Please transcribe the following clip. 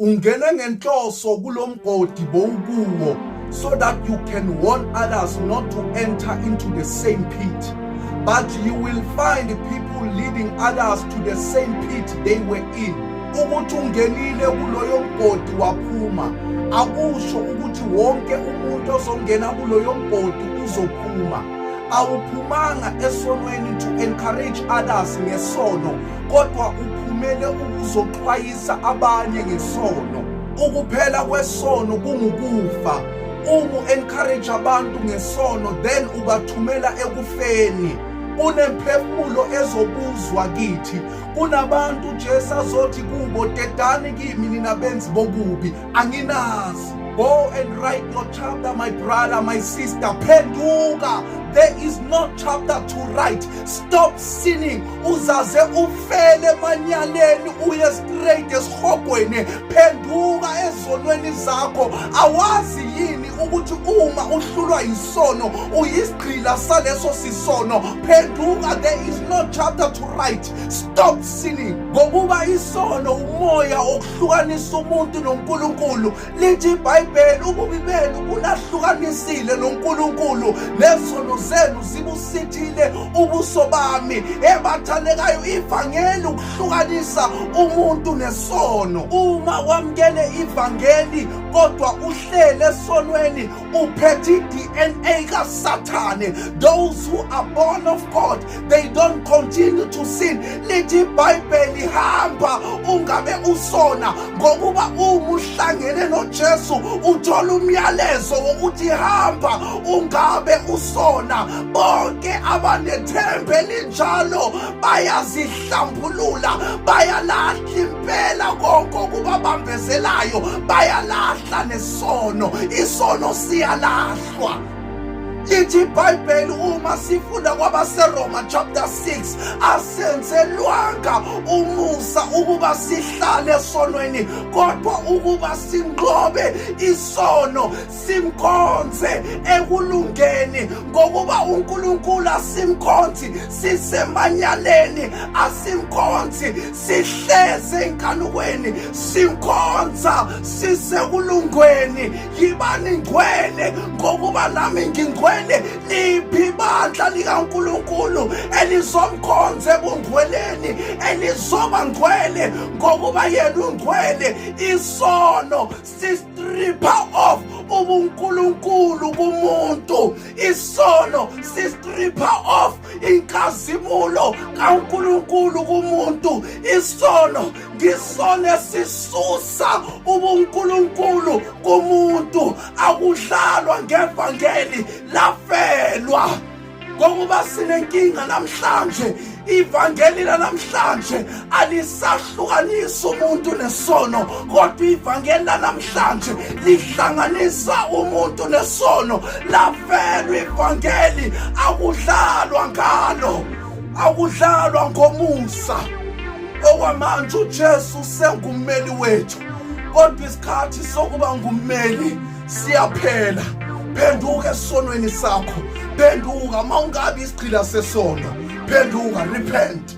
Ungene ngenhloso kulomgodi bowukuwo so that you can warn others not to enter into the same pit. But you will find people leading others to the same pit they were in. Ukuthi ungenile kuloyo mgodi waphuma akusho ukuthi wonke umuntu ozongena kuloyo mgodi uzophuma. Awuphumanga esonweni to encourage others ngesono, kodwa uphumele ukuzoxwayisa abanye ngesono. Ukuphela kwesono kungukufa. Uma u-encourage abantu ngesono, then ubathumela ekufeni. Kunemphefumulo ezobuzwa kithi. Kunabantu uJesu azothi kubo, "Dedani kimi nina benzi bokubi, anginazi." Go and write your chapter, my brother, my sister. Phenduka. There is no chapter to write. Stop sinning. Uzaze ufele emanyaleni, uye straight esihogweni. Phenduka ezonweni zakho. Awazi yini ukuthi uma uhlulwa yisono uyisigqila saleso sisono? Phenduka. There is no chapter to write. Stop sinning. Ngokuba isono umoya okuhlukanisa umuntu noNkulunkulu. Lithi iBhayibheli, ububi benu bunahlukanisile noNkulunkulu, nezono zenu zibusithile ubuso bami. Ebathandekayo, ivangeli ukuhlukanisa umuntu nesono. Uma wamukele ivangeli kodwa uhlele esonweni, uphethe i-DNA kaSathane. Those who are born of God, they don't continue to sin. Lithi iBhayibheli, hamba ungabe usona, ngokuba uma uhlangene noJesu uthola umyalezo wokuthi hamba ungabe usona. Bonke abanethemba elinjalo bayazihlambulula, bayalahla impela konke okubabambezelayo, bayalahla nesono. Isono siyalahlwa. Lithi iBhayibheli uma sifunda kwabaseRoma chapter 6, asenzelwanga umusa ukuba sihlale esonweni, kodwa ukuba sinqobe isono, simkhonze ekulungeni. Ngokuba uNkulunkulu asimkhonzi sisemanyaleni, asimkhonzi sihleze enkanukweni, simkhonza sisekulungweni. Yibani ngcwele ngokuba nami ngingcwele. Liphi ibandla likaNkulunkulu elizomkhonza ebungcweleni, elizoba ngcwele ngokuba yena ungcwele? Isono sistripha off ubuNkulunkulu kumuntu. Isono sistripha off inkazimulo kaNkulunkulu kumuntu. Isono ngisona esisusa ubuNkulunkulu kumuntu. Akudlalwa ngevangeli, lafelwa. Ngokuba sinenkinga namhlanje, ivangeli lanamhlanje alisahlukanisi umuntu nesono, kodwa ivangeli lanamhlanje lihlanganisa umuntu nesono. Lafelwa ivangeli, akudlalwa ngalo, akudlalwa ngomusa. Okwamanje uJesu sengummeli wethu, kodwa isikhathi sokuba ngummeli siyaphela. Phenduka esonweni sakho, phenduka, mawungabi isigqila sesono. Phenduka, repent.